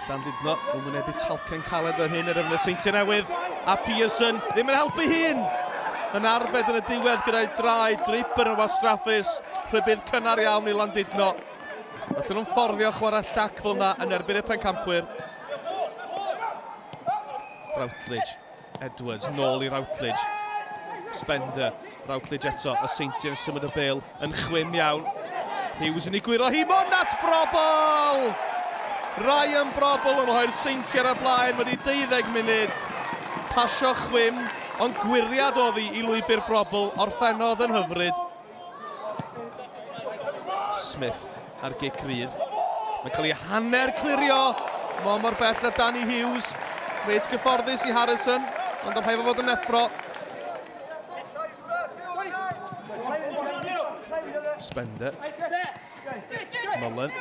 Llandudno yn wynebu talcen caled fel hyn yr ymwneud Seintiau Newydd. A Pearson ddim yn helpu hun! Yn arbed yn y diwedd gyda'i draed, Draper yn wastraffus, rhybudd cynnar iawn i Landudno. Allan nhw'n fforddio chwarae llac fel yna yn erbyn y pencampwyr. Routledge, Edwards, nôl i Routledge. Spender, Routledge eto, y Seintiau yn symud y bel yn chwim iawn. Hughes yn ei gwyro hi, Monat Brobl! Ryan Brobl yn rhoi'r Seintiau ar y blaen wedi 12 munud. Pasio chwim, ond gwyriad oddi i lwybr Brobl, orffennodd yn hyfryd. Smith ar gic rydd. Mae'n cael ei hanner clirio. Mo mor bell a Danny Hughes. Reit gyfforddus i Harrison, ond o'n rhaid fod yn effro. Spender. Mullen.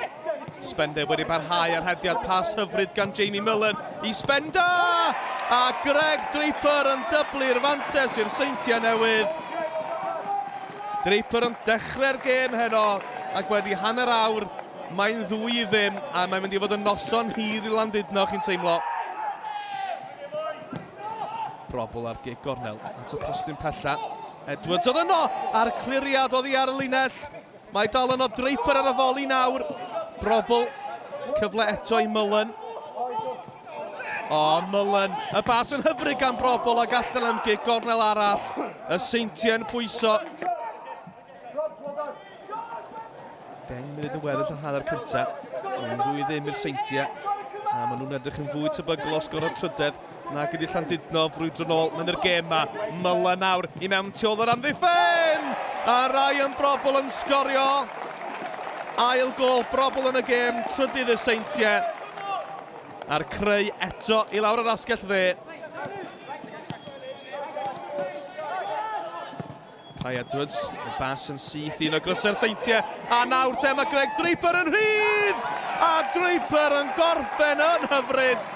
Spender wedi parhau ar hediad pas hyfryd gan Jamie Mullen i Spender! A Greg Draper yn dyblu'r fantes i'r Seintiau Newydd. Draper yn dechrau'r gêm heno ac wedi hanner awr mae'n 2-0 a mae'n mynd i fod yn noson hir i Landudno chi'n teimlo. Brobl ar gig gornel at y postyn pella. Edwards oedd yno a'r cliriad oddi ar y linell. Mae dal yno Draper ar y foli nawr. Brobl. Cyfle eto i Mullen. O, Mullen. Y bas yn hyfryd gan Brobl ac allan am gig gornel arall. Y Seintiau'n pwyso. 10 munud yn weddill yn hanner cyntaf. Mae'n 2-0 i'r Seintiau. A maen nhw'n edrych yn fwy tebygol o sgoro trydedd nag ydi Llandudno frwydro nôl mewn yr gêm ma. Mullen nawr i mewn tu ôl yr amddiffyn! A Ryan Brobl yn sgorio. Ail gol Brobl yn y gêm, trydydd y Seintiau. A'r creu eto i lawr yr asgell dde. Kai Edwards, y bas yn syth un o grysau'r Seintiau. A nawr te mae Greg Draper yn rhydd! A Draper yn gorffen yn hyfryd!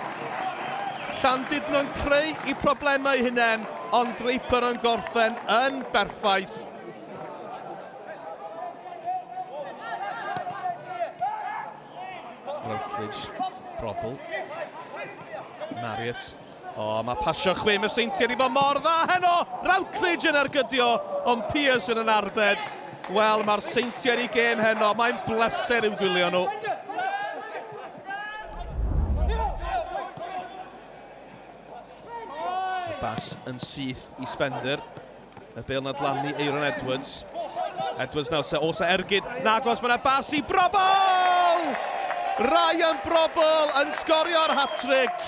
Llandudno'n creu i problemau hunain, ond Draper yn gorffen yn berffaith. Routledge, Brobl, Marriott. O, mae pasio chwim y Seintiau wedi bod mor dda heno! Routledge yn ergydio, ond Pearson yn arbed. Wel, mae'r Seintiau i gêm heno, mae'n bleser i'w gwylio nhw. Y bas yn syth i Spender. Y bêl na dlannu Eiron Edwards. Edwards nawr, se oes ergyd. Nagos, mae yna bas i Brobl! Ryan Brobl yn sgorio'r hat-trick.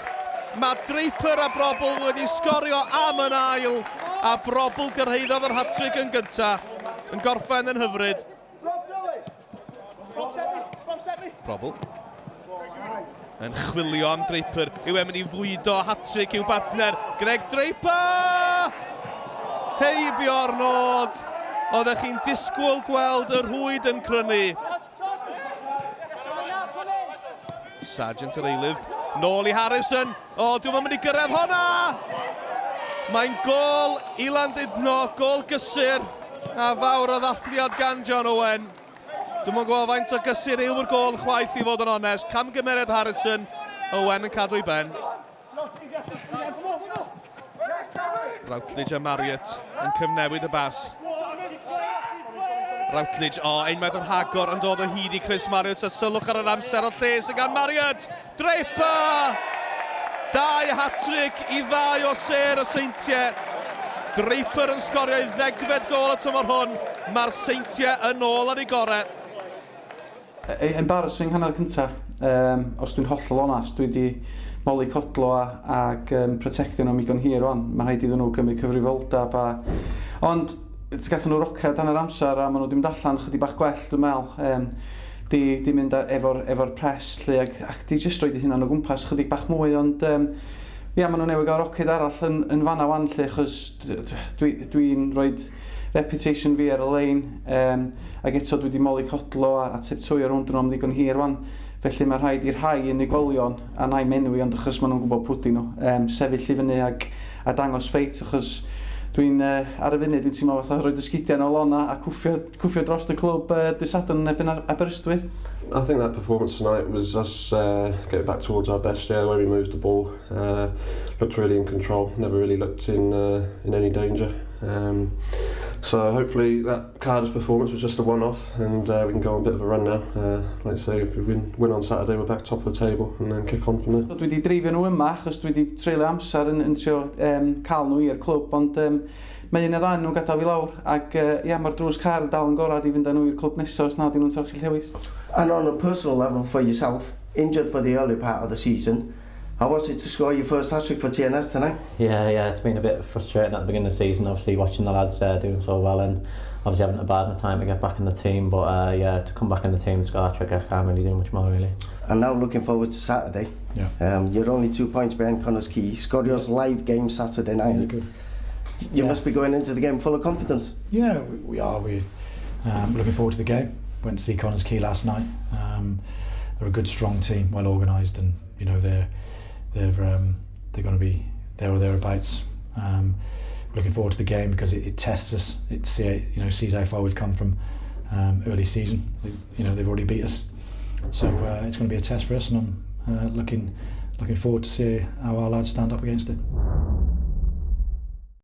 Mae Draper a Brobl wedi sgorio am yn ail, a Brobl gyrhaeddodd yr hat-trick yn gyntaf, yn gorffen yn hyfryd. Brobl yn chwilio am Draper. Yw e'n mynd i fwydo hat-trick i'w bartner? Greg Draper! Heibio'r nod! Oeddech chi'n disgwyl gweld y rhwyd yn crynu. Sargent yr eilydd. Nôl i Harrison. O, dwi'n mynd i gyrraedd honna! Mae'n gol i Landudno, gol gysur a fawr o ddathliad gan John Owen. Dwi'm yn gwybod faint o gysur yw'r gol chwaith i fod yn onest. Camgymeriad Harrison, Owen yn cadw ei ben. Routledge a Marriott yn cyfnewid y bas. Routledge, o, oh, unwaith yn rhagor yn dod o hyd i Chris Marriott a sylwch ar yr amser o lle sydd gan Marriott. Draper! Dau hat-trick i ddau o sêr y Seintiau. Draper yn sgorio ei ddegfed gôl y tymor hwn. Mae'r Seintiau yn ôl ar ei gorau. Embarrassing hanner cynta. Um, os dwi'n hollol onast, dwi wedi moli codlo a, ag um, protectio nhw am igon hir o'n. Mae'n rhaid iddyn nhw gymryd cyfrifoldeb a... Ond gathen nhw roced hanner amser a maen nhw wedi mynd allan chydig bach gwell, dwi'n meddwl. Um, di, di mynd efo'r efo press lle ac, ac di jyst roed eu hunan o gwmpas chydig bach mwy ond um, ia, maen nhw newydd gael roced arall yn, yn fanna wan lle achos dwi'n dwi, dwi rhoi reputation fi ar y lein um, ac eto dwi wedi moli codlo a, a tiptoeio rownd nhw am ddigon hir wan felly mae rhaid i'r rhai unigolion a na'i menwi ond achos maen nhw'n gwybod pwy nhw um, sefyll i fyny ac, a dangos ffeit achos Dwi'n ar y funud dwi'n teimlo fatha rhoi dy sgidiau nôl on a cwffio, cwffio dros y clwb dydd Sadwrn yn erbyn Aberystwyth. I think that performance tonight was us getting back towards our best. Yeah, the way we moved the ball, looked really in control. Never really looked in any danger. So hopefully that Cardiff performance was just a one-off, and we can go on a bit of a run now. Like I say, if we win on Saturday, we're back top of the table, and then kick on from there. Dwi wedi dreifio nhw yma achos dwi wedi treulio amser yn trio cael nhw i'r clwb, ond mae un neu ddau nhw'n gadael fi lawr ac ia, mae'r drws car yn dal yn gorad i fynd â nhw i'r clwb nesaf os nad ydyn nhw'n torchi llewis. And on a personal level for yourself, injured for the early part of the season, how was it to score your first hat-trick for TNS tonight? Yeah, it's been a bit frustrating at the beginning of the season, obviously watching the lads doing so well and obviously having to bide my time to get back in the team, but yeah, to come back in the team and score a hat-trick, I can't really do much more, really. And now looking forward to Saturday. Yeah. You're only 2 points behind Connah's Quay. Scored your live game Saturday night. Yeah, good. You must be going into the game full of confidence. Yeah, we are. We're looking forward to the game. Went to see Connah's Quay last night. They're a good, strong team, well organised, and they're going to be there or thereabouts. Looking forward to the game because it tests us. It see, you know sees how far we've come from early season. They've already beat us, so it's going to be a test for us, and I'm looking forward to see how our lads stand up against it.